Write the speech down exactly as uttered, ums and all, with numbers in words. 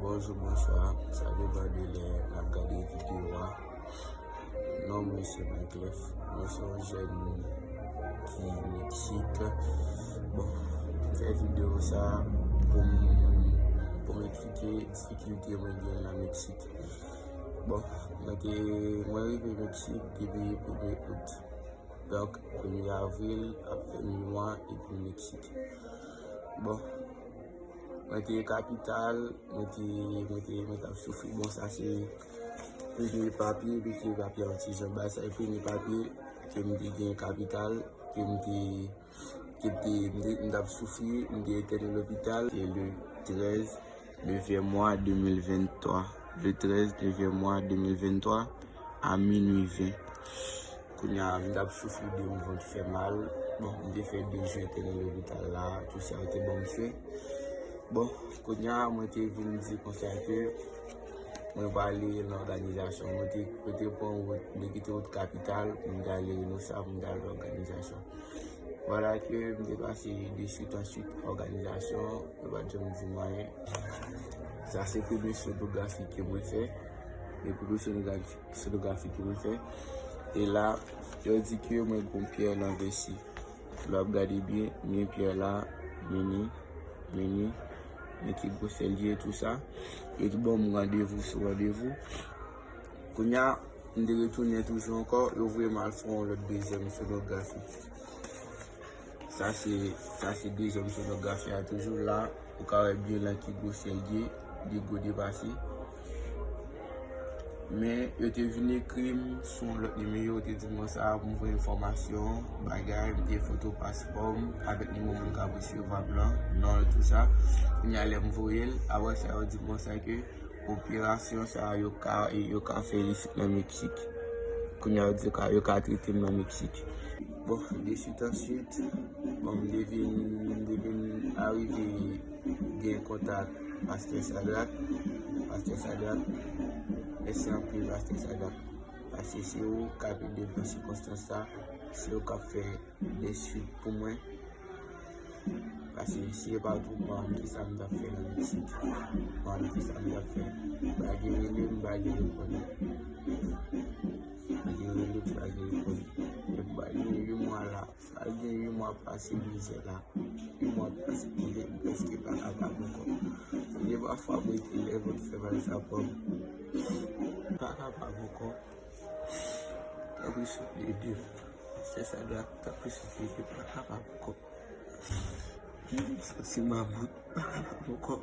Bonjou, bonswa. Sa depann de lè n ap gade videyo a. Non mwen se Wyclef. Mwen se yon jèn ki Meksik. Bon, m fè videyo sa pou m, pou m eksplike difikilte mwen gen nan Meksik. Bon, mwen te, mwen rive Meksik depi premye out. Donk, premye avril ap fè mi mwa epi Meksik. Bon, mwen te kapital, mwen te, mwen te, mwen t ap soufri. Bon, sa se premye papye, epi ki papye an ti jan ba, sa se premye papye ke m te gen kapital, ke m te, ke m te, m te, m t ap soufri, m te entène lopital. Se le trèz, nevyèm mwa de mil venntwa. Le trèz, nevyèm mwa de mil venntwa, a minui ven. Kounye a, m t ap soufri de yon vant fè mal. Bon, m te fè de jou entène lopital la, tout sa yo te ban m swen. Bon, kounye a, mwen te vin di konsa ke mwen prale nan òganizasyon. Mwen te, mwen te pran wout, mwen te kite wout kapital pou m te ale Reynosa, pou m te al nan òganizasyon. Vwala ke m te pase de swit an swit òganizasyon, yo pa t janm di m anyen. Sa se premye sonografi ke mwen fè. Depi premye sonografi, sonografi ke mwen fè. E la, yo di ke mwen gon pyè nan vesi. Lè w ap gade byen, men pyè la, men ni, men ni, men ki gwosè l ye, tou sa. Yo di ban m randevou sou randevou. Kounye a, m te retounen toujou ankò, yo voye m al fè yon lòt dezyèm sonografi. Sa se, sa se dezyèm sonografi a toujou la. Ou ka wè byen lan ki gwosè l ye, li gwo depase. Men yo te vin ekri m sou yon lòt nimewo, yo te di m konsa pou m voye enfòmasyon, bagay, m te foto paspò m avèk nimewo moun k ap resevwa m lan, non l, tou sa. Kounye a lè m voye l, apre sa yo di m konsa ke operasyon sa a, yo ka, yo ka fè l isit nan Meksik. Kounye a, yo di ka, yo ka trete m nan Meksik. Bon, de swit an swit, bon, m te vin, m te vin arive gen kontak Pastè Sadrak. Pastè Sadrak, mèsi anpil, Pastè Sadrak. Paske se ou k ap ede m nan sikonstans sa, se ou k ap fè de swit pou mwen. Paske si se pa ou, m pa konn kisa m t ap fè nan Meksik. M pa konn kisa m t ap fè. M pa gen rele, m pa gen reponn. M pa gen rele, m pa gen reponn. Epi m pa gen uit mwa la. Sa gen uit mwa pase mizè la. Uit mwa pase mizè, m prèske pa kapab ankò. Gen pafwa m rete lè vant fè mal sa pran m. M pa kapab ankò. Tanpri souple ede m. Sè Sadrak, tanpri souple ede m. M pa kapab ankò. M santi m about, m pa kapab ankò.